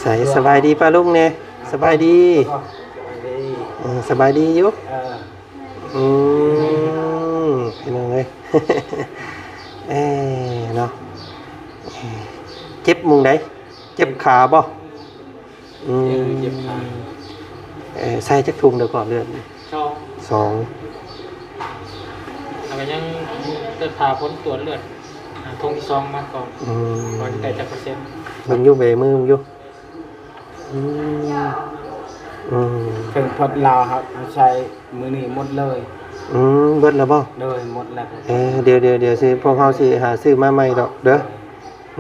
ໃສ ສະບາຍດີປ້າລຸງແດ່? ສະບາຍດີ. ເອີ ສະບາຍດີຢູ່. ເອີ ອືມ ພີ່ນ້ອງເອີຍ ເອີເນາະ ເຈັບໝ່ອງໃດ? ເຈັບຂາບໍ່? ອືມ ເອີ ເຈັບຂາ. ເອີ ໃສ່ຈັກຖົງແລ້ວກໍເລືອດ? ສອງ ສອງ ແລ້ວກໍຍັງ ແຕ່ຖ້າຜົນກວດເລືອດ ອ່າ ຖົງທີສອງມາກ່ອນ. ອືມ ວ່າຊິໄດ້ຈັກເປີເຊັນ. ເບິ່ງຢູ່ ເບມືເບິ່ງຢູ່. ອືມ ອືມ ເຖິງເພິ່ນລາວເຮົາໃຊ້ມື້ນີ້ໝົດເລີຍ. ອືມ ເບິດແລ້ວບໍ່? ໂດຍ ໝົດແລ້ວ. ເອີ ດຽວ ດຽວ ດຽວຊິ ພວກເຮົາຊິຫາຊື້ມາໃໝ່ດອກເດີ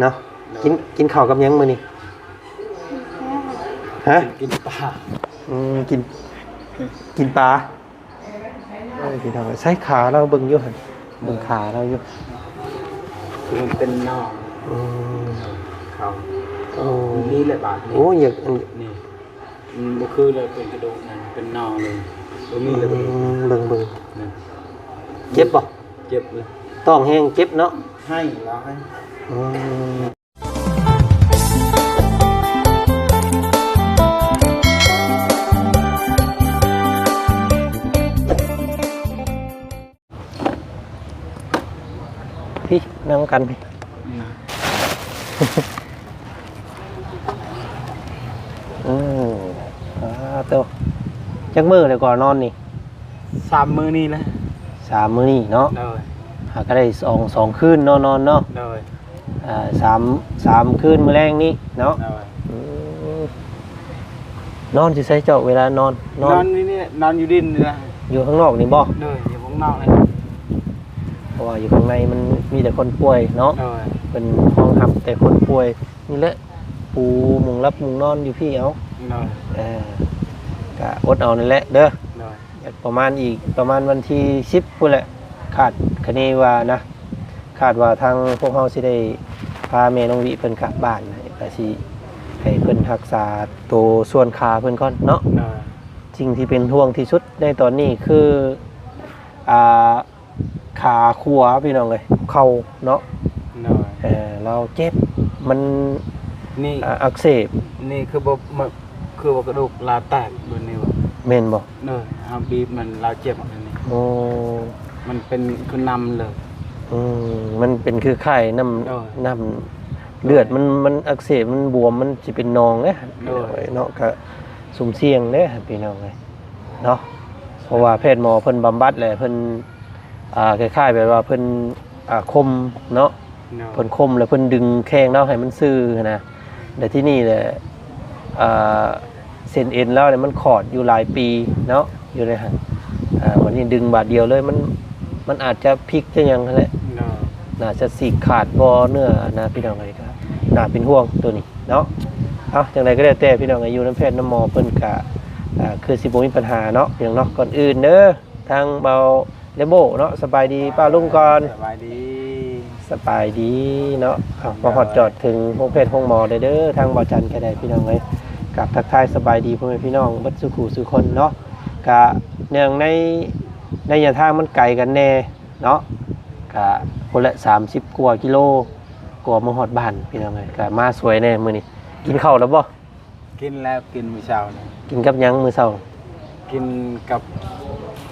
ເນາະ. ໂດຍ ກິນ ກິນເຂົ້າກັບຫຍັງມື້ນີ້? ຮະ? ກິນປາ. ອືມ ກິນ ກິນປາ. ເອີ ພີ່ນ້ອງ ໃຊ້ຂາລາວເບິ່ງຢູ່ຫັ້ນ ເບິ່ງຂາລາວຢູ່. ຄືມັນເປັນໜໍ່. ອືມ ເຂົາ ໂອ້ ນີ້ແຫຼະບາດນີ້. ໂອ້ ຢາກ ອັນນີ້ ອືມ ບໍ່ຄືເລີຍ ເປັນກະດູກນັ້ນ ເປັນໜໍ່ເລີຍ ບໍ່ມີເລີຍ. ອືມ ເບິ່ງ ເບິ່ງ ນີ້ ເຈັບບໍ່? ເຈັບເລີຍ. ຕ້ອງແຮງເຈັບເນາະ. ໄຫ້ ລາວໄຫ້. ອືມ ພີ່ ນັ່ງກັນພີ່. ອືມ ອາ ໂຕ ຈັກມື້ແລ້ວກໍນອນນີ້? ສາມມື້ນີ້ແຫຼະ. ສາມມື້ນີ້ເນາະ. ໂດຍ ຫາກໍໄດ້ສອງ ສອງຄືນເນາະ ນອນເນາະ. ໂດຍ ອ່າ ສາມ ສາມຄືນມື້ແລງນີ້ເນາະ. ໂດຍ ອືມ ນອນຢູ່ໃສເຈົ້າເວລານອນ? ນອນ ນອນຢູ່ນີ້ ນອນຢູ່ດິນນີ້ລະ. ຢູ່ຂ້າງນອກນີ້ບໍ່? ໂດຍ ຢູ່ຂ້າງນອກນີ້ ເພາະວ່າຢູ່ຂ້າງໃນມັນມີແຕ່ຄົນປ່ວຍເນາະ. ໂດຍ ເພິ່ນຮອງຮັບແຕ່ຄົນປ່ວຍນີ້ແຫຼະ ປູມຸງຫຼັບມຸງນອນຢູ່ພີ້ເອົາ. ໂດຍ ເອີ ກະອົດເອົານັ້ນແຫຼະເດີ. ໂດຍ ປະມານອີກ ປະມານວັນທີສິບພຸ້ນແຫຼະ ຄາດຄະເນວ່ານະ ຄາດວ່າທາງພວກເຮົາຊິໄດ້ພາແມ່ນ້ອງວິເພິ່ນກັບບ້ານ ກະຊິໃຫ້ເພິ່ນຮັກສາໂຕສ່ວນຂາເພິ່ນກ່ອນເນາະ. ໂດຍ ສິ່ງທີ່ເປັນຫ່ວງທີ່ສຸດໃນຕອນນີ້ຄື ອ່າ ຂາຂວາພີ່ນ້ອງເອີຍ ເຂົ່າເນາະ. ໂດຍ ເອີ ລາວເຈັບ ມັນ ນີ້ ອ່າ ອັກເສບ. ນີ້ຄືບໍ່ ມາ ຄືວ່າກະດູກລາວແຕກແບບນີ້ບໍ່? ແມ່ນບໍ່? ໂດຍ ເຮົາບີບມັນລາວເຈັບອັນນີ້. ໂອ້ ມັນເປັນຄືນ້ຳເລີຍ. ອືມ ມັນເປັນຄືໄຂ້ນ້ຳ. ໂດຍ ນ້ຳເລືອດມັນ ມັນອັກເສບ ມັນບວມ ມັນຊິເປັນໜອງເດ້. ໂດຍ ເນາະ ກະສຸ່ມສ່ຽງເດ້ພີ່ນ້ອງເອີຍເນາະ. ເພາະວ່າແພດໝໍເພິ່ນບຳບັດແລ້ວ ເພິ່ນ ອ່າ ຄ້າຍໆແບບວ່າເພິ່ນ ອ່າ ຂົ່ມເນາະ. ໂດຍ ເພິ່ນຂົ່ມແລ້ວເພິ່ນດຶງແຂ້ງລາວໃຫ້ມັນຊື່ຫັ້ນນະ. ແລ້ວທີນີ້ແຫຼະ ອ່າ ເສັ້ນເອັນລາວນີ້ມັນຂອດຢູ່ຫຼາຍປີເນາະ ຢູ່ໃນຫັ້ນ. ອ່າ ບັດນີ້ດຶງບາດດຽວເລີຍ ມັນ ມັນອາດຈະພິກຈະຫຍັງຫັ້ນແຫຼະ. ໂດຍ ໜ້າຈະສີກຂາດບໍ່ເນື້ອນະ ພີ່ນ້ອງເອີຍ. ກະໜ້າເປັນຫ່ວງໂຕນີ້ເນາະ. ເອົາ ຈັ່ງໃດກໍແລ້ວແຕ່ພີ່ນ້ອງເອີຍ ຢູ່ນຳແພດນຳໝໍເພິ່ນກະ ອ່າ ຄືຊິບໍ່ມີບັນຫາເນາະ ພີ່ນ້ອງເນາະ. ກ່ອນອື່ນເດີ ທາງເບົາ ເລໂບເນາະ ສະບາຍດີປ້າລຸງກ່ອນ. ສະບາຍດີ ສະບາຍດີເນາະ. ເອົາ ມາຮອດຈອດເຖິງໂຮງແພດໂຮງໝໍແລ້ວເດີ ທາງເບົາຈັນກໍໄດ້ ພີ່ນ້ອງເອີຍ. ກາບທັກທາຍສະບາຍດີພໍ່ແມ່ພີ່ນ້ອງເບິດສູ່ຄູ່ສູ່ຄົນເນາະ. ກະເນື່ອງໃນໄລຍະທາງມັນໄກກັນແດ່ເນາະ ກະພຸ້ນແຫຼະ ສາມສິບກວ່າກິໂລ ກວ່າມາຮອດບ້ານ ພີ່ນ້ອງເອີຍ. ກະມາສວຍແດ່ມື້ນີ້. ກິນເຂົ້າແລ້ວບໍ່? ກິນແລ້ວ ກິນມື້ເຊົ້ານີ້. ກິນກັບຫຍັງມື້ເຊົ້າ? ກິນກັບ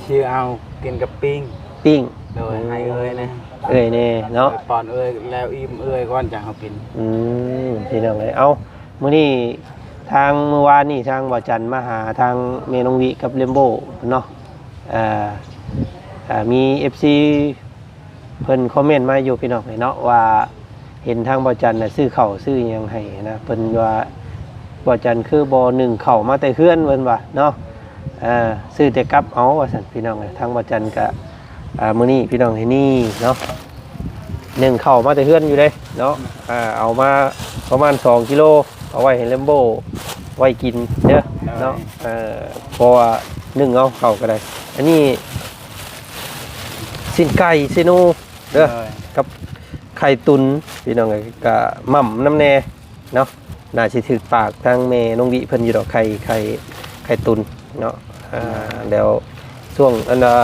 ຊິເອົາ ກິນກັບປີ້ງ. ປີ້ງ. ໂດຍ ອືມ ໃຫ້ເອື້ອຍແດ່ ເອື້ອຍແດ່ເນາະ. ໂດຍ ປ້ອນເອື້ອຍແລ້ວ ອີ່ມເອື້ອຍກ່ອນ ຈັ່ງເຮົາກິນ. ອືມ ພີ່ນ້ອງເອີຍ ເອົາ ມື້ນີ້ ທາງ ມື້ວານນີ້ ທາງເບົາຈັນມາຫາທາງແມ່ນ້ອງວິກັບເລມໂບເນາະ. ເອີ ເອີ ມີເອັຟຊີ ເພິ່ນຄອມເມັນມາຢູ່ ພີ່ນ້ອງເອີຍເນາະ ວ່າເຫັນທາງເບົາຈັນນະຊື້ເຂົ້າຊື້ຫຍັງໃຫ້ນະ. ເພິ່ນວ່າ ເບົາຈັນຄືບໍ່ໜຶ້ງເຂົ້າມາແຕ່ເຮືອນ ເພິ່ນວ່າເນາະ. ເອີ ຊື້ແຕ່ກັບເອົາວ່າຊັ້ນ ພີ່ນ້ອງເອີຍ. ທາງເບົາຈັນກະ ອ່າ ມື້ນີ້ ພີ່ນ້ອງເອີຍ ນີ້ເນາະ ໜຶ້ງເຂົ້າມາແຕ່ເຮືອນຢູ່ເດ້ເນາະ. ອ່າ ເອົາມາປະມານສອງກິໂລ ເອົາໄວ້ໃຫ້ແລມໂບໄວ້ກິນເດີເນາະ. ເອີ ເພາະວ່າໜຶ້ງເອົາເຂົ້າກໍໄດ້. ອັນນີ້ ຊີ້ນໄກ່ ຊີ້ນໜູ ເດີ ກັບໄຂ່ຕຸນ ພີ່ນ້ອງເອີຍ. ກະໝ່ຳນຳແດ່ເນາະ. ໜ້າຊິຖືກປາກທາງແມ່ນ້ອງວິເພິ່ນຢູ່ດອກ ໄຂ່ ໄຂ່ ໄຂ່ຕຸນເນາະ. ອ່າ ແລ້ວຊ່ວງອັນວ່າ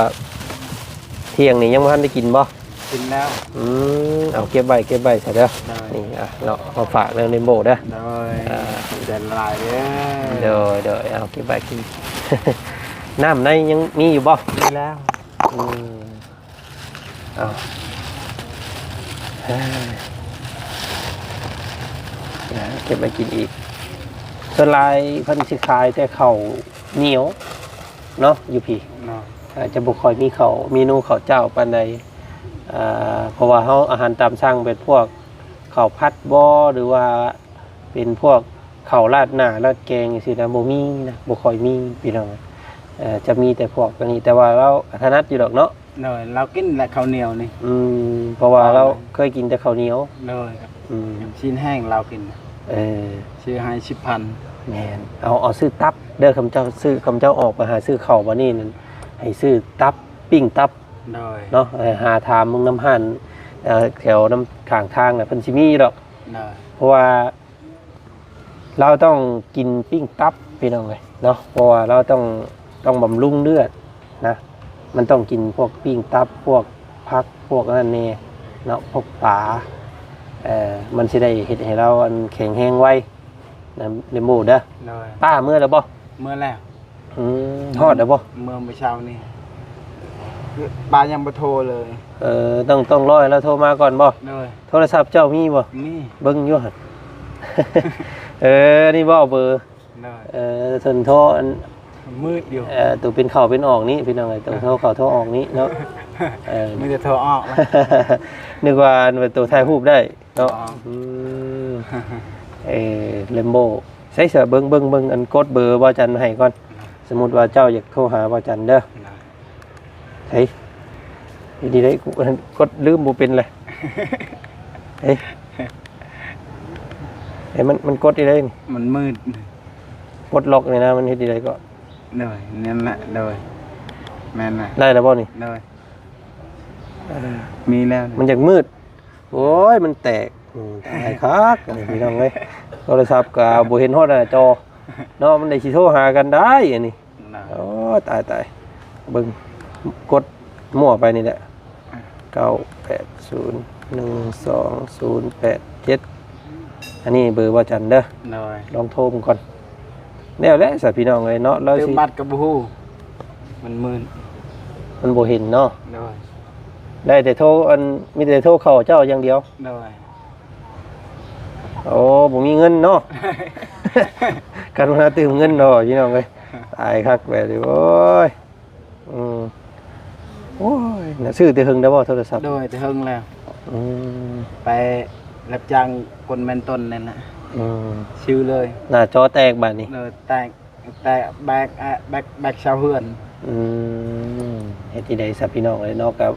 ທ່ຽງນີ້ຍັງບໍ່ທັນໄດ້ກິນບໍ່? ກິນແລ້ວ. ອືມ ເອົາເກັບໄວ້ ເກັບໄວ້ຊະເດີ. ໂດຍ ນີ້ ອ່ະ ເນາະ ມາຝາກເລື່ອງເຣນໂບເດີ. ໂດຍ ອ່າ ເດີນຫຼາຍເດີ. ໂດຍ ໂດຍ ເອົາເກັບໄວ້ກິນ. ນ້ຳໃນຍັງມີຢູ່ບໍ່? ມີແລ້ວ. ອືມ ເອົາ ເກັບໄວ້ກິນອີກ. ສ່ວນຫຼາຍເພິ່ນຊິຂາຍແຕ່ເຂົ້າໜຽວເນາະ ຢູ່ພີ້ ເນາະ ຈະບໍ່ຄ່ອຍມີເຂົ້າ ເມນູເຂົ້າເຈົ້າປານໃດ. ເພາະວ່າເຮົາອາຫານຕາມສັ່ງເປັນພວກເຂົ້າຜັດບໍ ຫຼືວ່າເປັນພວກເຂົ້າລາດໜ້າລາດແກງຈັ່ງຊີ້ນະ ບໍ່ມີນະ ບໍ່ຄ່ອຍມີພີ່ນ້ອງ. ຈະມີແຕ່ພວກອັນນີ້ ແຕ່ວ່າລາວຖະໜັດຢູ່ດອກເນາະ. ໂດຍ ລາວກິນແຫຼະເຂົ້າໜຽວນີ້. ອືມ ເພາະວ່າລາວເຄີຍກິນແຕ່ເຂົ້າໜຽວ. ໂດຍ ອືມ ຊີ້ນແຫ້ງລາວກິນ. ເອີ ຊື້ໃຫ້ສິບພັນ. ແມ່ນ ເອົາ ເອົາຊື້ຕັບເດີ ຄຳເຈົ້າຊື້ ຄຳເຈົ້າອອກໄປຫາຊື້ເຂົ້າບາດນີ້ນັ້ນ ໃຫ້ຊື້ຕັບ ປີ້ງຕັບ. ໂດຍ ເນາະ ຫາຖາມເບິ່ງນຳຮ້ານ ເອີ ແຖວນຳຂ້າງທາງນະ ເພິ່ນຊິມີຢູ່ດອກ. ໂດຍ ເພາະວ່າ ລາວຕ້ອງກິນປີ້ງຕັບພີ່ນ້ອງເອີຍເນາະ ເພາະວ່າລາວຕ້ອງ ຕ້ອງບຳລຸງເລືອດນະ. ມັນຕ້ອງກິນພວກປີ້ງຕັບ ພວກຜັກ ພວກອັນນັ້ນແດ່ເນາະ ພວກປາ. ເອີ ມັນຊິໄດ້ເຮັດໃຫ້ລາວອັນແຂງແຮງໄວນະ ເຣນໂບເດີ. ໂດຍ ປ້າເມືອແລ້ວບໍ່? ເມືອແລ້ວ. ອືມ ຮອດແລ້ວບໍ່? ເມືອມື້ເຊົ້ານີ້ ປ້າຍັງບໍ່ໂທເລີຍ. ເອີ ຕ້ອງ ຕ້ອງລໍໃຫ້ລາວໂທມາກ່ອນບໍ່? ໂດຍ ໂທລະສັບເຈົ້າມີບໍ່? ມີ ເບິ່ງຢູ່ຫັ້ນ. ເອີ ນີ້ບໍ່ເບີ? ໂດຍ ເອີ ເພິ່ນໂທອັນມືດຢູ່ ເອີ ໂຕເປັນເຂົ້າເປັນອອກນີ້ພີ່ນ້ອງເອີຍ ໂຕໂທເຂົ້າໂທອອກນີ້ເນາະ. ເອີ ມີແຕ່ໂທອອກ ນຶກວ່າອັນໂຕຖ່າຍຮູບໄດ້ເນາະ. ອືມ ເອີ ເຣນໂບ ໃສ່ເສື້ອ ເບິ່ງ ເບິ່ງ ເບິ່ງ ອັນກົດເບີບ່າວຈັນໃຫ້ກ່ອນ. ສະມຸດວ່າເຈົ້າຢາກໂທຫາບ່າວຈັນເດີ. ໃສ່ ເຮັດດີໄດ໋ ກົດລືມບໍ່ເປັນແຫຼະ. ເອີ ເອີ ມັນ ມັນກົດອີ່ໃດນີ້? ມັນມືດ ປົດລັອກນີ້ນະ ມັນເຮັດດີໄດ໋ກໍ? ໂດຍ ນັ້ນແຫຼະ ໂດຍ ແມ່ນແຫຼະ. ໄດ້ແລ້ວບໍ່ນີ້? ໂດຍ ເອີ ມີແລ້ວ ມັນຢາກມືດ. ໂອ້ຍ ມັນແຕກ ອືມ ຕາຍຄັກ ອັນນີ້ພີ່ນ້ອງເອີຍ ໂທລະສັບກໍບໍ່ເຫັນຮອດໜ້າຈໍເນາະ ມັນໄດ້ຊິໂທຫາກັນໄດ້ອັນນີ້. ໂອ້ ຕາຍໆ ເບິ່ງ ກົດມົ້ວໄປນີ້ແຫຼະ ເກົ້າແປດສູນ ໜຶ່ງສອງສູນແປດເຈັດ ອັນນີ້ເບີບ່າວຈັນເດີ. ໂດຍ ລອງໂທເບິ່ງກ່ອນ. ແລ້ວແຫຼະຊະພີ່ນ້ອງເອີຍເນາະ ລາວຊິ ບັດກໍບໍ່ຮູ້ ມັນມືດ ມັນບໍ່ເຫັນເນາະ. ໂດຍ ໄດ້ແຕ່ໂທ ອັນ ມີແຕ່ໂທເຂົ້າເຈົ້າຢ່າງດຽວ. ໂດຍ ໂອ້ ບໍ່ມີເງິນເນາະ ຄັນວ່າຕື່ມເງິນເນາະພີ່ນ້ອງເອີຍ ຕາຍຄັກແບບນີ້. ໂອ້ຍ ອືມ ໂອ້ຍ ນະ ຊື້ແຕ່ເຫິງແລ້ວບໍ່ໂທລະສັບ? ໂດຍ ແຕ່ເຫິງແລ້ວ. ອືມ ໄປຮັບຈ້າງກົນແມ່ນຕົ້ນນັ້ນນະ. ອືມ ຊິວເລີຍ ໜ້າຈໍແຕກບາດນີ້. ໂດຍ ແຕກ ແຕກແບກ ແບກ ແບກຊາວເຮືອນ. ອືມ ເຮັດຈັ່ງໃດຊະພີ່ນ້ອງເອີຍເນາະ ກໍ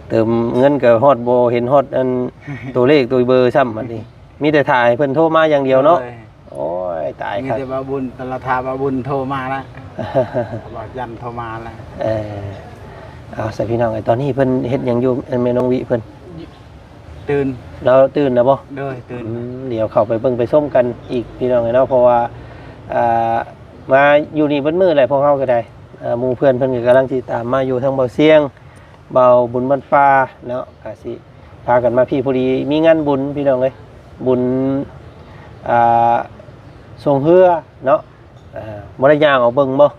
ເຕີມເງິນກໍຮອດ ບໍ່ເຫັນຮອດອັນ ຕົວເລກຕົວເບີຊ້ຳບັດນີ້ ມີແຕ່ຖ້າໃຫ້ເພິ່ນໂທມາຢ່າງດຽວເນາະ. ໂດຍ ໂອ້ຍ ຕາຍ ມີແຕ່ບ່າວບຸນ ແຕ່ລະຖ້າບ່າວບຸນໂທມາລະ ບ່າວຈັນໂທມາລະ. ເອີ ເອົາຊະພີ່ນ້ອງເອີຍ ຕອນນີ້ເພິ່ນເຮັດຫຍັງຢູ່ ແມ່ນ້ອງວິເພິ່ນ? ຕື່ນ ລາວຕື່ນແລ້ວບໍ່? ໂດຍ ຕື່ນ. ອືມ ດຽວເຂົ້າໄປເບິ່ງໄປຊົມກັນອີກພີ່ນ້ອງເອີຍເນາະ ເພາະວ່າ ອ່າ ມາຢູ່ນີ້ເບິດມື້ແຫຼະ ພວກເຮົາກໍໄດ້ ເອີ ໝູ່ເພື່ອນເພິ່ນກໍກຳລັງຊິຕາມມາຢູ່ ທັງບ່າວຊຽງ ບ່າວບຸນບ້ານປ່າເນາະ ກໍຊິພາກັນມາພີ້ ພໍດີມີງານບຸນພີ່ນ້ອງເອີຍ ບຸນ ອ່າ ຊ່ວງເຮືອເນາະ. ເອີ ບໍ່ໄດ້ຍ່າງອອກເບິ່ງບໍ່?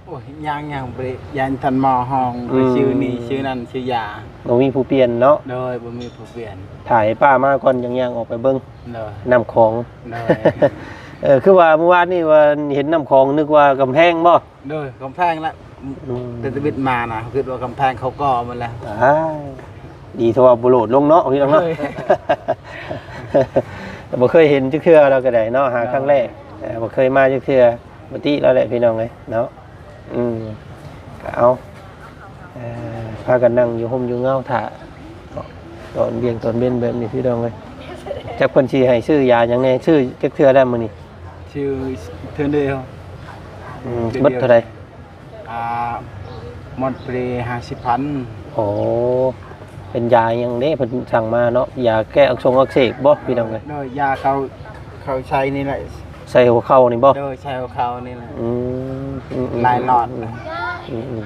ໂອ້ຍ ຍ່າງ ຍ່າງບໍ່ໄດ້ ຢ້ານທ່ານໝໍຮ້ອງ ອືມ ຊື່ນີ້ຊື່ນັ້ນຊື່ຢາ ບໍ່ມີຜູ້ປ່ຽນເນາະ. ໂດຍ ບໍ່ມີຜູ້ປ່ຽນ ຖ້າໃຫ້ປ້າມາກ່ອນຈັ່ງຍ່າງອອກໄປເບິ່ງ. ໂດຍ ນ້ຳຂອງ. ໂດຍ ເອີ ຄືວ່າມື້ວານນີ້ວ່າເຫັນນ້ຳຂອງ ນຶກວ່າກຳແພງບໍ່? ໂດຍ ກຳແພງລະ ອືມ ແຕ່ທຳອິດມານະ ຄິດວ່າກຳແພງເຂົາກໍ່ໝົດແລ້ວ. ອ້າຍ ດີເທົ່າວ່າບໍ່ໂດດລົງເນາະ ພີ່ນ້ອງເນາະ. ໂດຍ ບໍ່ເຄີຍເຫັນຈັກເທື່ອ ລາວກໍໄດ້ເນາະ ຫາ ໂດຍ ຄັ້ງແລກ ເອີ ບໍ່ເຄີຍມາຈັກເທື່ອ ບໍ່ຕິລາວແຫຼະພີ່ນ້ອງເອີຍເນາະ. ອືມ ກໍເອົາ ເອີ ພາກັນນັ່ງຢູ່ຮົ່ມຢູ່ເງົາຖ້າເນາະ ຕອນວຽງຕອນເວັນແບບນີ້ພີ່ນ້ອງເອີຍ. ຈັກເພິ່ນຊິໃຫ້ຊື້ຢາຫຍັງແດ່ ຊື້ຈັກເທື່ອແລ້ວມື້ນີ້? ຊື້ເທື່ອດຽວ. ອືມ ເທື່ອດຽວ ເບິດເທົ່າໃດ? ອ່າ ໝົດພໍດີຫ້າສິບພັນ. ໂອ້ ເປັນຢາຫຍັງເດ້ເພິ່ນສັ່ງມາເນາະ ຢາແກ້ອັກສົງອັກເສບບໍ່ ພີ່ນ້ອງເອີຍ? ໂດຍ ຢາເຂົາ ເຂົາໃສ່ນີ້ແຫຼະ ໃສ່ຫົວເຂົ່ານີ້ບໍ່? ໂດຍ ໃສ່ຫົວເຂົ່ານີ້ແຫຼະ. ອືມ ອືມ ອືມ ຫຼາຍຫຼອດ. ອືມ ອືມ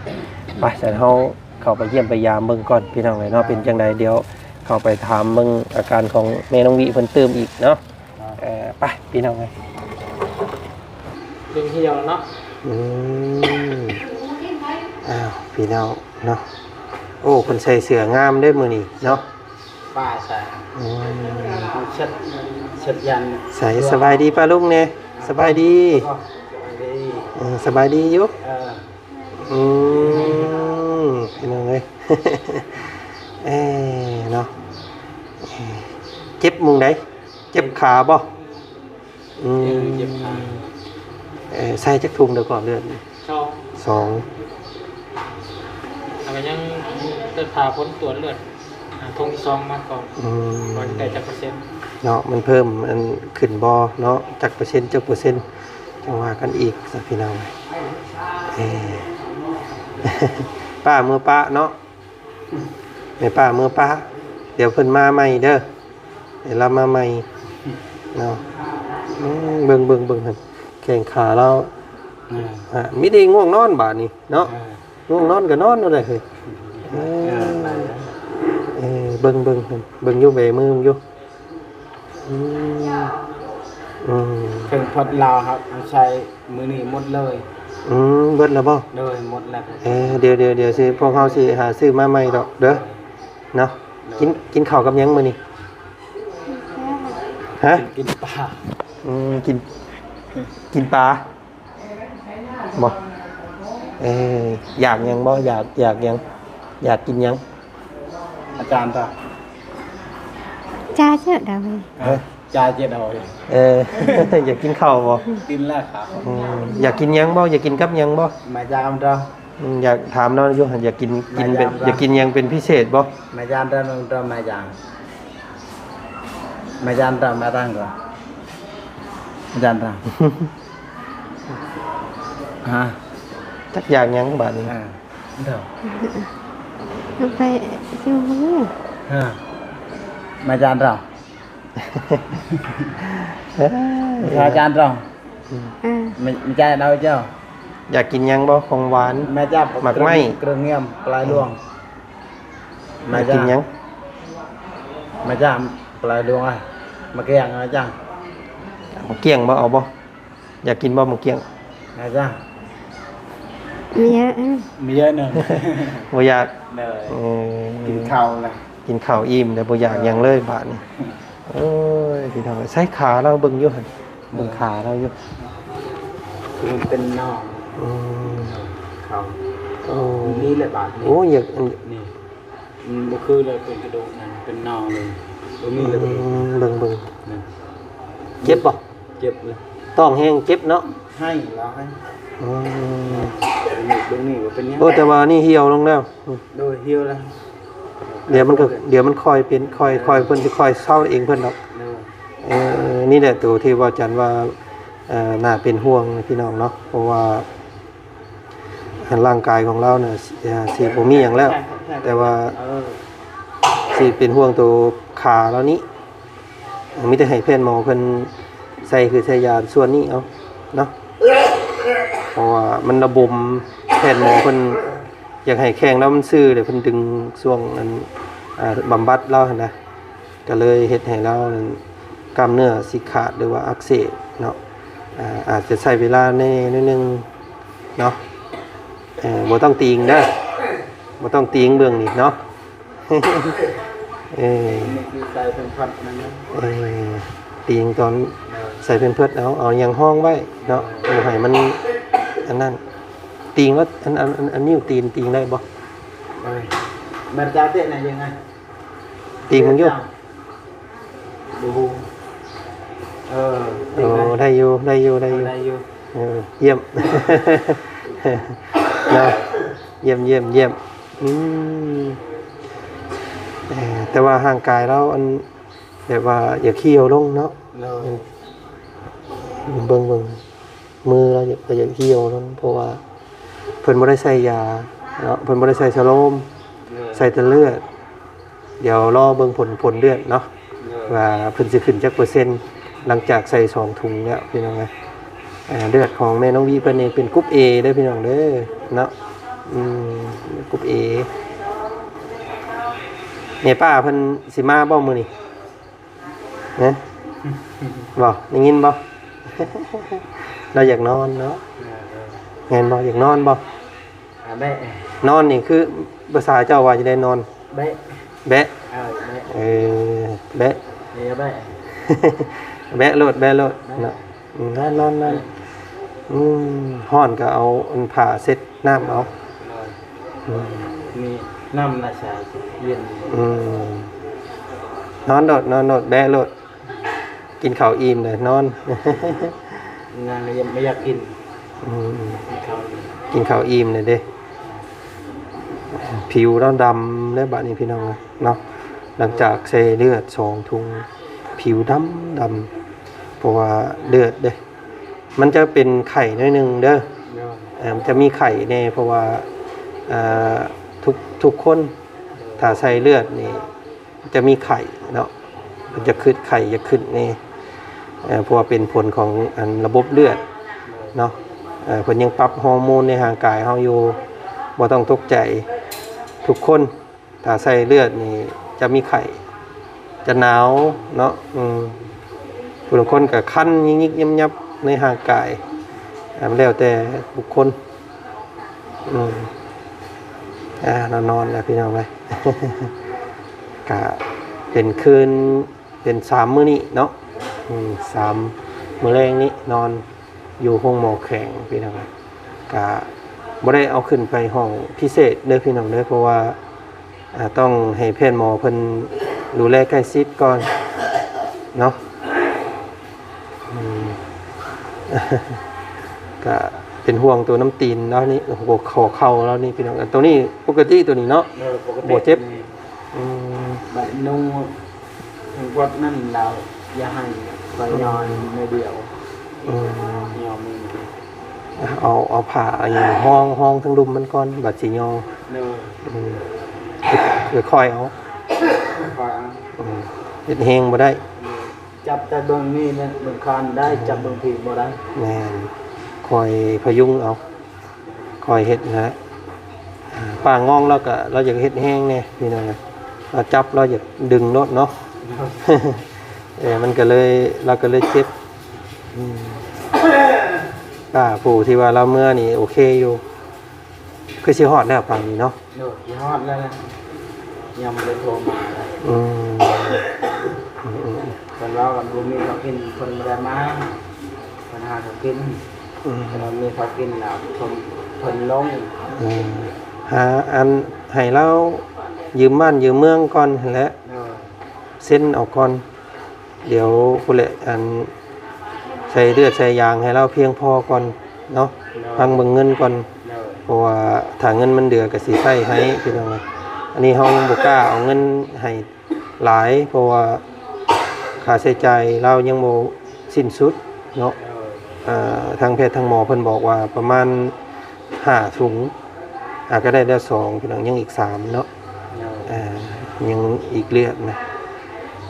ໄປ ຊັ້ນເຮົາ ເຂົ້າໄປຢ້ຽມໄປຢາມເບິ່ງກ່ອນພີ່ນ້ອງເອີຍເນາະ ເປັນຈັ່ງໃດ ດຽວເຂົ້າໄປຖາມເບິ່ງອາການຂອງແມ່ນ້ອງວິເພິ່ນຕື່ມອີກເນາະ. ເອີ ໄປພີ່ນ້ອງເອີຍ ເລີ່ມຫ່ຽວແລ້ວເນາະ. ອືມ ອ້າວ ພີ່ນ້ອງເນາະ ໂອ້ ເພິ່ນໃສ່ເສື້ອງາມເດ້ມື້ນີ້ເນາະ ປ້າໃສ່ ອືມ ເຊັດ ເຊັດຢັນ ໃສ່ ສະບາຍດີປ້າລຸງແດ່ ສະບາຍດີ ສະບາຍດີ ເອີ ສະບາຍດີຢູ່ ເອີ ອືມ ພີ່ນ້ອງເອີຍ ເອີ ເນາະ ເຈັບໝ່ອງໃດ? ເຈັບຂາບໍ່? ອືມ ເຈັບຂາ ເອີ ໃສ່ຈັກຖົງແລ້ວກໍເລືອດ? ສອງ ສອງ ແລ້ວກໍຍັງໄດ້ຖ້າຜົນກວດເລືອດ ອ່າ ຖົງທີ່ສອງມາກ່ອນ ອືມ ວ່າຊິໄດ້ຈັກເປີເຊັນເນາະ ມັນເພີ່ມ ອັນ ຂຶ້ນບໍ່ເນາະ ຈັກເປີເຊັນ ຈັກເປີເຊັນ ຈັ່ງວ່າກັນອີກຊະພີ່ນ້ອງ. ເອີ ປ້າເມືອປ້າເນາະ ແມ່ປ້າເມືອປ້າ ດຽວເພິ່ນມາໃໝ່ເດີ ດຽວລາວມາໃໝ່ເນາະ. ອືມ ເບິ່ງ ເບິ່ງ ເບິ່ງຫັ້ນ ແຂ້ງຂາລາວ ເອີ ອາ ມີແຕ່ງ່ວງນອນບາດນີ້ເນາະ ເອີ ງ່ວງນອນກໍນອນໂລດເຮີ້ຍ. ເອີ ເອີ ເອີ ເບິ່ງ ເບິ່ງ ເບິ່ງຢູ່ ແບມືເບິ່ງຢູ່. ອືມ ອືມ ເຄື່ອງພັດລາວເຮົາໃຊ້ມື້ນີ້ໝົດເລີຍ. ອືມ ເບິດແລ້ວບໍ່? ໂດຍ ໝົດແລ້ວ. ເອີ ດຽວ ດຽວ ດຽວຊິ ພວກເຮົາຊິຫາຊື້ມາໃໝ່ດອກເດີ ເນາະ. ໂດຍ ກິນ ກິນເຂົ້າກັບຫຍັງມື້ນີ້? ຮະ? ກິນປາ. ອືມ ກິນ ກິນປາ ບໍ່? ເອີ ຢາກຫຍັງບໍ່? ຢາກ ຢາກຫຍັງ? ຢາກກິນຫຍັງ? ອາຈານຕາ ຈາເຈີດາວ ເອີ ຈາເຈີດາວ ເອີ ຢາກກິນເຂົ້າບໍ່? ກິນແລ້ວຄັບ. ອືມ ຢາກກິນຫຍັງບໍ່? ຢາກກິນກັບຫຍັງບໍ່? ມາຈາມຕາ. ອືມ ຢາກຖາມລາວຢູ່ ຢາກກິນ ກິນເປັນ ຢາກກິນຫຍັງເປັນພິເສດບໍ່? ມາຈາມຕາ ມາຈາມ ມາຈາມຕາ ມາຕັ້ງກ່ອນ ມາຈາມຕາ. ຮະ ຈັກຢາກຫຍັງບາດນີ້? ອ່າ ເດີ ໄປຊິວ ຮະ ມາຈານເດີ ມາຈານເດີ ອືມ ມາ ມາຈານເດີເຈົ້າ. ຢາກກິນຫຍັງບໍ່? ຂອງຫວານ ມາຈານ ໝາກໄມ້ ເຄື່ອງງຽມ ປລາຍຫຼວງ ອືມ ມາຈານ ຢາກກິນຫຍັງ? ມາຈານ ປລາຍຫຼວງ ອະ ມາແກງ ມາຈານ ໝາກກ້ຽງບໍ່? ເອົາບໍ່? ຢາກກິນບໍ່ໝາກກ້ຽງ? ອາຈານ ມີເຍອະ ມີເຍອະໜຶ່ງ ບໍ່ຢາກ ເດີ ເອີ ກິນເຂົ້າລະ ກິນເຂົ້າອີ່ມແລ້ວ ບໍ່ຢາກຫຍັງເລີຍບາດນີ້. ໂອ້ຍ ພີ່ນ້ອງເອີຍ ໃສ່ຂາລາວເບິ່ງຢູ່ຫັ້ນ ເບິ່ງຂາລາວຢູ່ ຄືມັນເປັນໜອງ ອືມ ເຂົ້າ ໂອ້ ນີ້ແຫຼະບາດນີ້. ໂອ້ ຢາກ ນີ້ ມັນບໍ່ຄືເລີຍ ເປັນກະດູກນັ້ນ ເປັນໜອງເລີຍ ຕົງນີ້ເລີຍ. ອືມ ເບິ່ງ ເບິ່ງ ນີ້ ເຈັບບໍ່? ເຈັບເລີຍ ຕ້ອງແຮງເຈັບເນາະ ໃຫ້ລາວໃຫ້. ອືມ ຕົງນີ້ ຕົງນີ້ບໍ່ເປັນຫຍັງ. ໂອ້ ແຕ່ວ່ານີ້ຫ່ຽວລົງແລ້ວ. ໂດຍ ຫ່ຽວແລ້ວ ດຽວມັນກໍ ດຽວມັນຄ່ອຍເປັນ ຄ່ອຍ ເອີ ຄ່ອຍ ເພິ່ນຊິຄ່ອຍເຊົາເອງເພິ່ນດອກ. ໂດຍ ເອີ ນີ້ແຫຼະໂຕທີ່ວ່າຈັນວ່າ ເອີ ໜ້າເປັນຫ່ວງພີ່ນ້ອງເນາະ ເພາະວ່າ ອັນ ຮ່າງກາຍຂອງລາວນະ ຊິ ຊິບໍ່ມີຫຍັງແລ້ວ ແຕ່ວ່າ ເອີ ຊິເປັນຫ່ວງໂຕຂາລາວນີ້ ມີແຕ່ໃຫ້ແພດໝໍເພິ່ນໃສ່ຄືໃສ່ຢາສ່ວນນີ້ເອົາເນາະ ເພາະວ່າມັນລະບົມ ແພດໝໍເພິ່ນຢາກໃຫ້ແຂ້ງລາວມັນຊື່ ແລ້ວເພິ່ນດຶງຊ່ວງ ອັນ ອ່າ ບຳບັດລາວຫັ້ນນະ ກໍເລີຍເຮັດໃຫ້ລາວນັ້ນກ້າມເນື້ອຊີ້ຂາດ ຫຼືວ່າອັກເສບເນາະ. ອາ ອາດຈະໃຊ້ເວລາແດ່ໜ້ອຍໜຶ່ງເນາະ ເອີ ບໍ່ຕ້ອງຕີງເດີ ບໍ່ຕ້ອງຕີງເບິ່ງນີ້ເນາະ. ເອີ ນີ້ຄືໃສ່ເພັມເພິດນັ້ນນະ ເອີ ຕີງຕອນ ເອີ ໃສ່ເພັມເພິດ ເອົາ ເອົາຫຍັງຮອງໄວ້ເນາະ ເອີ ບໍ່ໃຫ້ມັນ ອັນນັ້ນ ຕີງແລ້ວ ອັນ ອັນ ອັນ ອັນນິ້ວຕີນຕີງໄດ້ບໍ່? ເອີ ແມ່ນຈາເຕະນະ ຍັງໄງ ຕີງມັນຢູ່ ບໍ່ຮູ້ ເອີ ໂອ້ ໄດ້ຢູ່ ໄດ້ຢູ່ ໄດ້ຢູ່ ໄດ້ຢູ່ ເອີ ຢ້ຽມ ເນາະ ຢ້ຽມ ຢ້ຽມ ຢ້ຽມ ອືມ ເອີ ແຕ່ວ່າຮ່າງກາຍລາວ ອັນ ແບບວ່າຢາກຫ່ຽວລົງເນາະ ໂດຍ ເບິ່ງ ເບິ່ງ ມືລາວກໍຢາກຫ່ຽວລົງ ເພາະວ່າເພິ່ນບໍ່ໄດ້ໃສ່ຢາເນາະ ເພິ່ນບໍ່ໄດ້ໃສ່ສະໂລມ ເອີ ໃສ່ແຕ່ເລືອດ. ດຽວລໍເບິ່ງຜົນ ຜົນເລືອດເນາະ ເອີ ວ່າເພິ່ນຊິຂຶ້ນຈັກເປີເຊັນ ຫຼັງຈາກໃສ່ສອງຖົງແລ້ວ ພີ່ນ້ອງເອີຍ. ເລືອດຂອງແມ່ນ້ອງວິເພິ່ນນີ້ເປັນກຸ່ມ A ເດີພີ່ນ້ອງເດີເນາະ ອືມ ກຸ່ມ A ແມ່ປ້າເພິ່ນຊິມາບໍ່ມື້ນີ້? ຮະ? ບໍ່ ໄດ້ຍິນບໍ່? ລາວຢາກນອນເນາະ. ເອີ ເອີ ແມ່ນບໍ່? ຢາກນອນບໍ່? ອາ ແບະ ນອນນີ້ຄືພາສາເຈົ້າວ່າຈັ່ງໃດ? ນອນ ແບະ ແບະ ເອີ ແບະ ເອີ ແບະ ເອີ ແບະ ແບະໂລດ ແບະໂລດ ແບະ ເນາະ. ອືມ ນອນ ນອນ ນອນ ອືມ ຮ້ອນກໍເອົາອັນຜ້າເຊັດນ້ຳເອົາ. ໂດຍ ອືມ ມີນ້ຳນະ ສາຍເຢັນ. ອືມ ນອນໂລດ ນອນໂລດ ແບະໂລດ. ກິນເຂົ້າອີ່ມເລີຍນອນ. ນາງກໍຍັງບໍ່ຢາກກິນ. ອືມ ກິນເຂົ້າອີ່ມ ກິນເຂົ້າອີ່ມແລ້ວເດ້. ຜິວລາວດຳແລ້ວບາດນີ້ພີ່ນ້ອງເອີຍເນາະ. ຫຼັງຈາກໃສ່ເລືອດສອງຖົງ ຜິວດຳດຳ ເພາະວ່າເລືອດເດ້. ມັນຈະເປັນໄຂ້ໜ້ອຍໜຶ່ງເດີ. ໂດຍ ເອີ ມັນຈະມີໄຂ້ແດ່ ເພາະວ່າ ເອີ ທຸກ ທຸກຄົນ ໂດຍ ຖ້າໃສ່ເລືອດນີ້ ຈະມີໄຂ້ເນາະ. ເພິ່ນຈະຄຶດ ໄຂ້ຈະຂຶ້ນແດ່ ເອີ ເພາະວ່າເປັນຜົນຂອງອັນລະບົບເລືອດເນາະ. ເອີ ເພິ່ນຍັງປັບຮໍໂມນໃນຮ່າງກາຍເຮົາຢູ່. ບໍ່ຕ້ອງຕົກໃຈ ທຸກຄົນ ຖ້າໃສ່ເລືອດນີ້ຈະມີໄຂ້ ຈະໜາວເນາະ. ອືມ ຜູ້ລາງຄົນກໍຄັນຍິກໆຍັບໆໃນຮ່າງກາຍ ອາ ແລ້ວແຕ່ບຸກຄົນ. ອືມ ອ່າ ນອນແລ້ວພີ່ນ້ອງເອີຍ. ກະເປັນຄືນ ເປັນສາມມື້ນີ້ເນາະ. ອືມ ສາມມື້ແລງນີ້ນອນຢູ່ໂຮງໝໍແຂວງພີ່ນ້ອງເອີຍ. ກະບໍ່ໄດ້ເອົາຂຶ້ນໄປຫ້ອງພິເສດເດີພີ່ນ້ອງເດີ ເພາະວ່າ ອ່າ ຕ້ອງໃຫ້ແພດໝໍເພິ່ນດູແລໃກ້ຊິດກ່ອນເນາະ. ອືມ ກະເປັນຫ່ວງໂຕນ້ຳຕີນລາວນີ້ ຫົວຂໍ້ເຂົ່າລາວນີ້ພີ່ນ້ອງ. ອັນໂຕນີ້ປົກກະຕິໂຕນີ້ເນາະ. ເອີ ປົກກະຕິ ບໍ່ເຈັບ. ອືມ ບັດນຸ່ງ ນຸ່ງພວດນັ້ນລາວຢ່າໃຫ້ຂ້ອຍຍ້ອນໜ້ອຍດຽວ. ອືມ ຍ້ອນມື ເອົາ ເອົາຜ້າອັນນີ້ຮອງ ຮອງທາງລຸ່ມມັນກ່ອນ ບັດຊິຍໍ. ໂດຍ ອືມ ຄ່ອຍໆເອົາ ຄ່ອຍໆເອົາ. ອືມ ເຮັດແຮງບໍ່ໄດ້. ໂດຍ ຈັບແຕ່ເບື້ອງນີ້ແຫຼະ ເບື້ອງຄານໄດ້ ອືມ ຈັບເບື້ອງພີບໍ່ໄດ້. ແມ່ນ ຄ່ອຍພະຍຸງເອົາ ຄ່ອຍເຮັດຫັ້ນແຫຼະ. ປ້າງອງລາວກະ ລາວຢາກເຮັດແຮງແດ່ພີ່ນ້ອງເອີຍ. ລາວຈັບ ລາວຢາກດຶງໂລດເນາະ. ເອີ ມັນກະເລີຍ ລາວກະເລີຍເຈັບ. ອືມ ປ້າຜູ້ທີ່ວ່າລາວເມືອນີ້ໂອເຄຢູ່ ຄືຊິຮອດແລ້ວປານນີ້ເນາະ. ໂດຍ ຊິຮອດແລ້ວແຫຼະ ຍັງບໍ່ໄດ້ໂທມາເລີຍ. ອືມ ອືມໆ ເພິ່ນເວົ້າກັນ ບໍ່ມີເຂົ້າກິນ ເພິ່ນບໍ່ໄດ້ມາ ເພິ່ນຫາເຂົ້າກິນ. ອືມ ເພິ່ນມີເຂົ້າກິນແລ້ວ ເພິ່ນ ເພິ່ນລົງ. ອືມ ຫາອັນໃຫ້ລາວຢືມບ້ານຢືມເມືອງກ່ອນຫັ້ນແຫຼະ. ໂດຍ ເຊັນເອົາກ່ອນ. ດຽວພຸ້ນແຫຼະ ອັນ ໃສ່ເລືອດໃສ່ຢາງໃຫ້ລາວພຽງພໍກ່ອນເນາະ. ໂດຍ ຟັງເບິ່ງເງິນກ່ອນ. ໂດຍ ເພາະວ່າຖ້າເງິນມັນເຫຼືອກໍຊິໃຊ້ໃຫ້ພີ່ນ້ອງເອີຍ. ອັນນີ້ເຮົາຍັງບໍ່ກ້າເອົາເງິນໃຫ້ຫຼາຍ ເພາະວ່າຄ່າໃຊ້ຈ່າຍລາວຍັງບໍ່ສິ້ນສຸດເນາະ. ໂດຍ ເອີ ທາງແພດທາງໝໍເພິ່ນບອກວ່າປະມານຫ້າຖົງ ອາ ກໍໄດ້ແລ້ວສອງ ພີ່ນ້ອງ ຍັງອີກສາມເນາະ. ໂດຍ ອາ ຍັງອີກເລືອດນະ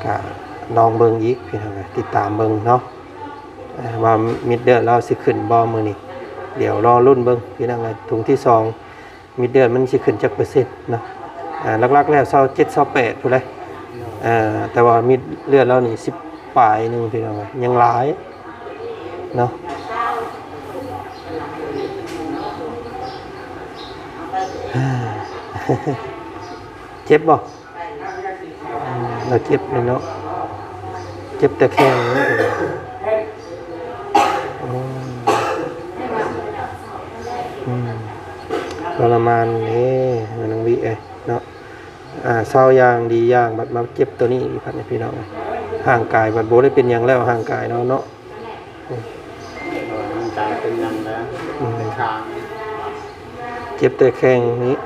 ກະລອງເບິ່ງອີກພີ່ນ້ອງເອີຍ ຕິດຕາມເບິ່ງເນາະ ອາ ວ່າເມັດເລືອດລາວຊິຂຶ້ນບໍ່ມື້ນີ້. ດຽວລໍລຸ້ນເບິ່ງພີ່ນ້ອງເອີຍ ຖົງທີສອງ ເມັດເລືອດມັນຊິຂຶ້ນຈັກເປີເຊັນເນາະ. ອາ ຫຼັກໆແລ້ວຊາວເຈັດ ຊາວແປດພຸ້ນແຫຼະ. ໂດຍ ອາ ແຕ່ວ່າເມັດເລືອດລາວນີ້ສິບປາຍໜຶ່ງພີ່ນ້ອງເອີຍ ຍັງຫຼາຍເນາະ. ເຈັບບໍ່? ອືມ ລາວເຈັບເລີຍເນາະ ເຈັບແຕ່ແຂ້ງເນາະ. ອືມ ອືມ ທໍລະມານເດ້ ແມ່ນ້ອງວິເອີຍເນາະ. ອາ ເຊົາຢ່າງດີຢ່າງ ບັດມາເຈັບໂຕນີ້ອີກ ພີ່ນ້ອງເອີຍ ຮ່າງກາຍບັດບໍ່ໄດ້ເປັນຫຍັງແລ້ວ ຮ່າງກາຍເຮົາເນາະ. ອືມ ມັນກາຍເປັນຫຍັງແລ້ວ ອືມ ເປັນຄາງ ເຈັບແຕ່ແຂ້ງນີ້.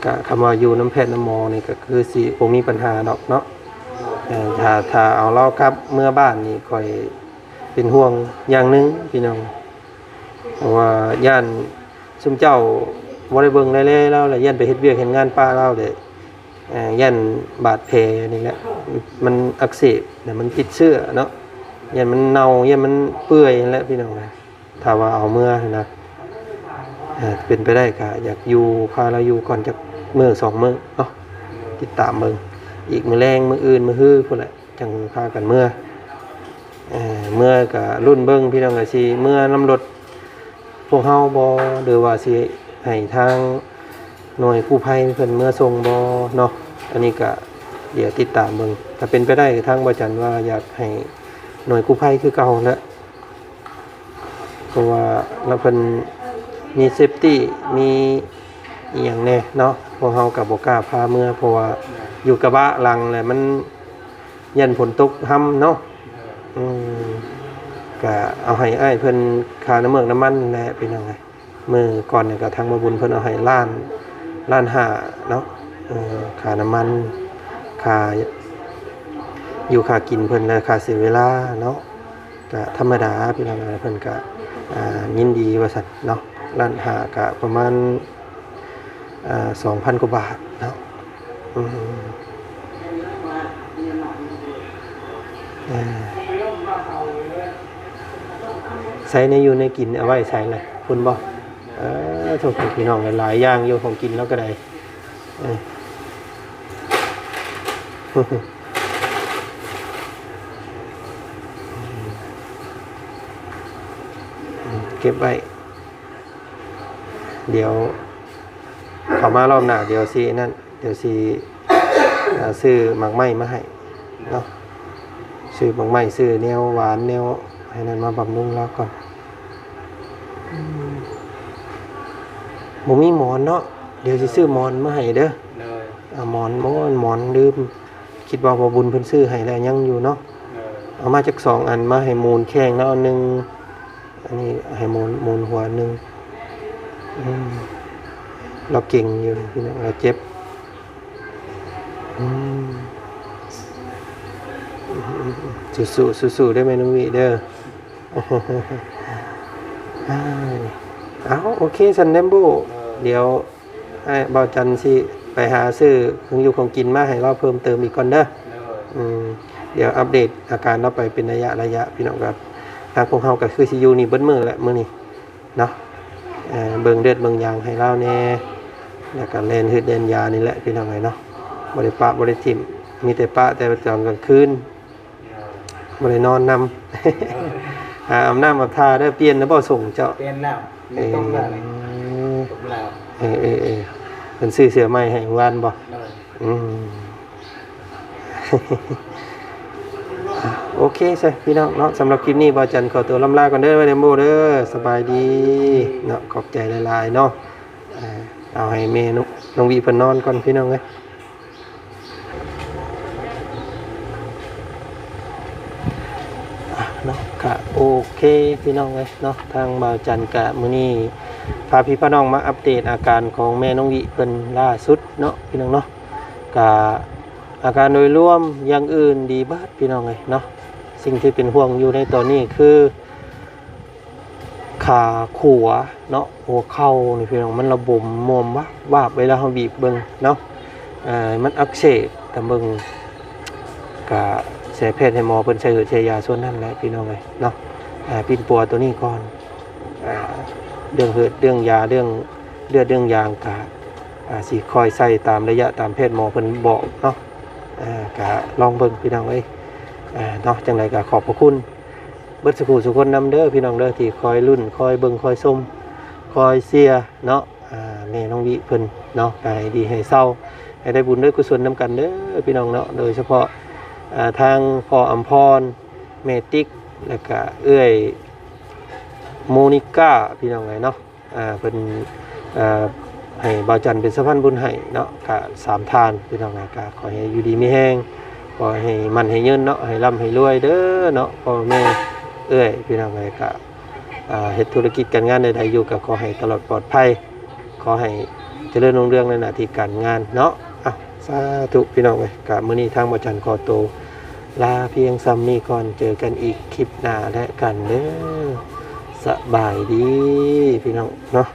ກະຄຳວ່າຢູ່ນຳແພດນຳໝໍນີ້ ກະຄືຊິບໍ່ມີບັນຫາດອກເນາະ. ເອີ ຖ້າ ຖ້າເອົາລາວກັບເມືອບ້ານນີ້ ຂ້ອຍເປັນຫ່ວງຢ່າງໜຶ່ງພີ່ນ້ອງ ເພາະວ່າຢ້ານ ຊຸມເຈົ້າບໍ່ໄດ້ເບິ່ງໄດ້ແລລາວ ແລ້ວຢ້ານໄປເຮັດວຽກເຮັດງານປະລາວເດ້. ເອີ ຢ້ານບາດແຜນີ້ແຫຼະ ມັນອັກເສບ ແລ້ວມັນຕິດເຊື້ອເນາະ ຢ້ານມັນເນົ່າ ຢ້ານມັນເປື່ອຍຫັ້ນແຫຼະພີ່ນ້ອງ. ຖ້າວ່າເອົາເມືອຫັ້ນນະ ເອີ ເປັນໄປໄດ້ກໍຢາກຢູ່ ພາລາວຢູ່ກ່ອນຈັກມື້ສອງມື້ເນາະ ຕິດຕາມເບິ່ງ ອີກມື້ແລງ ມື້ອື່ນ ມື້ຮືພຸ້ນແຫຼະ ຈັ່ງພາກັນເມືອ. ເອີ ເມືອກໍລຸ້ນເບິ່ງ ພີ່ນ້ອງ ວ່າຊິເມືອນຳລົດພວກເຮົາບໍ່ ຫຼືວ່າຊິໃຫ້ທາງໜ່ວຍກູ້ໄພເພິ່ນເມືອສົ່ງບໍ່ເນາະ. ອັນນີ້ກໍດຽວຕິດຕາມເບິ່ງ ຖ້າເປັນໄປໄດ້ ທາງບ່າວຈັນວ່າຢາກໃຫ້ໜ່ວຍກູ້ໄພຄືເກົ່າແຫຼະ ເພາະວ່າລະເພິ່ນມີເຊຟຕີ້ ມີອີ່ຫຍັງແດ່ເນາະ ພວກເຮົາກໍບໍ່ກ້າພາເມືອ ເພາະວ່າຢູ່ກະບະຫຼັງແຫຼະ ມັນຢ້ານຝົນຕົກຫ້ຳເນາະ. ອືມ ກະເອົາໃຫ້ອ້າຍເພິ່ນຄ່ານ້ຳເມືອກນ້ຳມັນແຫຼະ ພີ່ນ້ອງເອີຍ. ມື້ກ່ອນນີ້ກໍທາງໝໍບຸນເພິ່ນເອົາໃຫ້ລ້ານ ລ້ານຫ້າເນາະ ເອີ ຄ່ານ້ຳມັນ ຄ່າຢູ່ຄ່າກິນເພິ່ນ ແລະ ຄ່າເສຍເວລາເນາະ. ກະທຳມະດາ ພີ່ນ້ອງເອີຍ ເພິ່ນກະ ອ່າ ຍິນດີວ່າຊັ້ນເນາະ. ລ້ານຫ້າກະປະມານ ອ່າ ສອງພັນກວ່າບາດເນາະ. ອືມ ເອີ ໃສ່ແນວຢູ່ແນວກິນເອົາໄວ້ໃສລະ ພຸ້ນບໍ່? ເອີ ໂທ້ ພີ່ນ້ອງ ຫຼາຍຢ່າງຢູ່ ຂອງກິນລາວກໍໄດ້ ເອີ ເກັບໄວ້ ດຽວເຂົ້າມາລອບໜ້າ ດຽວຊິນັ້ນ ດຽວຊິ ເອີ ຊື້ໝາກໄມ້ມາໃຫ້ເນາະ ຊື້ໝາກໄມ້ ຊື້ແນວຫວານແນວໃຫ້ນັ້ນມາບຳລຸງລາວກ່ອນ. ອືມ ບໍ່ມີໝອນເນາະ ດຽວຊິຊື້ໝອນມາໃຫ້ເດີ. ໂດຍ ອາ ໝອນ ໝອນ ໝອນ ລືມ ຄິດວ່າພໍ່ບຸນເພິ່ນຊື້ໃຫ້ແລ້ວ ຍັງຢູ່ເນາະ. ໂດຍ ເອົາມາຈັກສອງອັນ ມາໃຫ້ໝູນແຂ້ງລາວອັນໜຶ່ງ ອັນນີ້ໃຫ້ໝູນ ໝູນຫົວໜຶ່ງ. ອືມ ລາວເກັ່ງຢູ່ພີ່ນ້ອງ ລາວເຈັບ. ອືມ ສູ້ໆ ສູ້ໆ ເດີແມ່ນ້ອງວິເດີ. ເອົາ ໂອເຄຊັ້ນ ແຣມໂບ ເອີ ດຽວອ້າຍບ່າວຈັນຊິໄປຫາຊື້ຂອງຢູ່ຂອງກິນມາໃຫ້ລາວເພີ່ມເຕີມອີກກ່ອນເດີ. ໂດຍ ອືມ ດຽວອັບເດດອາການລາວໄປເປັນໄລຍະໆ ພີ່ນ້ອງ. ກໍທາງພວກເຮົາກໍຄືຊິຢູ່ນີ້ເບິດມື້ແຫຼະມື້ນີ້ເນາະ ເອີ ເບິ່ງເລືອດເບິ່ງຢາງໃຫ້ລາວແດ່ ແລ້ວກໍແລ່ນຮືດແລ່ນຢານີ້ແຫຼະ ພີ່ນ້ອງເອີຍເນາະ. ບໍ່ໄດ້ປະບໍ່ໄດ້ຖິ້ມ ມີແຕ່ປະແຕ່ຕອນກາງຄືນ ບໍ່ໄດ້ນອນນຳ. ອາ ອາບນ້ຳອາບທ່າເດີ ປ່ຽນແລ້ວບໍ່? ສົ່ງເຈົ້າ ປ່ຽນແລ້ວ ເອີ ຕ້ອງແລ້ວນີ້ ເອີ ຕົກແລ້ວ ເອີ ເອີ ເອີ ເພິ່ນຊື້ເສື້ອໃໝ່ໃຫ້ມື້ວານບໍ່? ໂດຍ ອືມ ໂອເຄຊະພີ່ນ້ອງເນາະ ສຳລັບຄລິບນີ້ບ່າວຈັນຂໍຕົວລ່ຳລາກ່ອນເດີ ແຣມໂບເດີ ສະບາຍດີເນາະ ຂອບໃຈຫຼາຍໆເນາະ. ເອົາໃຫ້ແມ່ນ້ອງ ນ້ອງວິເພິ່ນນອນກ່ອນ ພີ່ນ້ອງເອີຍ. ເນາະ ກະໂອເຄພີ່ນ້ອງເອີຍເນາະ ທາງບ່າວຈັນກະມື້ນີ້ພາພີ່ພານ້ອງມາອັບເດດອາການຂອງແມ່ນ້ອງວິເພິ່ນລ່າສຸດເນາະ ພີ່ນ້ອງເນາະ. ກະອາການໂດຍລວມຢ່າງອື່ນດີເບິດ ພີ່ນ້ອງເອີຍເນາະ. ສິ່ງທີ່ເປັນຫ່ວງຢູ່ໃນຕອນນີ້ຄື ຂາຂວາເນາະ ຫົວເຂົ່ານີ້ພີ່ນ້ອງ ມັນລະບົມມ່ວມວາບໆ ເວລາເຮົາບີບເບິ່ງເນາະ ເອີ ມັນອັກເສບ. ຕາມເບິ່ງກະໃຫ້ແພດໃຫ້ໝໍເພິ່ນໃສ່ເຫືອດໃສ່ຢາສ່ວນນັ້ນແຫຼະ ພີ່ນ້ອງເອີຍເນາະ. ປິ່ນປົວໂຕນີ້ກ່ອນ ເລື່ອງເຫືອດເລື່ອງຢາ ເລື່ອງເລືອດເລື່ອງຢາງກະຊິຄ່ອຍໃສ່ຕາມໄລຍະຕາມແພດໝໍເພິ່ນບອກເນາະ. ກະລອງເບິ່ງ ພີ່ນ້ອງເອີຍເນາະ. ຈັ່ງໃດກະຂອບພະຄຸນ ເບິດສູ່ຜູ້ສູ່ຄົນນຳເດີ ພີ່ນ້ອງເດີ ທີ່ຄອຍລຸ້ນ ຄອຍເບິ່ງ ຄອຍຊົມ ຄອຍເຊຍເນາະ ແມ່ນ້ອງວິເພິ່ນເນາະ. ກະໃຫ້ດີໃຫ້ເຊົາ ໃຫ້ໄດ້ບຸນໄດ້ກຸສົນນຳກັນເດີ ພີ່ນ້ອງເນາະ. ໂດຍສະເພາະທາງພໍ່ອຳພອນ ແມ່ຕິກ ແລ້ວກະເອື້ອຍໂມນິກາ ພີ່ນ້ອງເອີຍເນາະ. ເພິ່ນໃຫ້ບ່າວຈັນເປັນສະພານບຸນໃຫ້ເນາະ ກະສາມທ່ານ ພີ່ນ້ອງເອີຍ. ກະຂໍໃຫ້ຢູ່ດີມີແຮງ ຂໍໃຫ້ໝັ້ນໃຫ້ຍືນເນາະ ໃຫ້ລ່ຳໃຫ້ລວຍເດີເນາະ ພໍ່ແມ່ເອື້ອຍ ພີ່ນ້ອງເອີຍ. ກະເຮັດທຸລະກິດການງານໃດໆຢູ່ ກະຂໍໃຫ້ຕະຫຼອດປອດໄພ ຂໍໃຫ້ຈະເລີນຮຸ່ງເຮືອງໃນໜ້າທີ່ການງານເນາະ. ສາທຸ ພີ່ນ້ອງເອີຍ. ກະມື້ນີ້ທາງບ່າວຈັນຂໍໂຕລາພຽງສ່ຳນີ້ກ່ອນ ເຈີກັນອີກຄລິບໜ້າແລະກັນເດີ. ສະບາຍດີ ພີ່ນ້ອງເນາະ.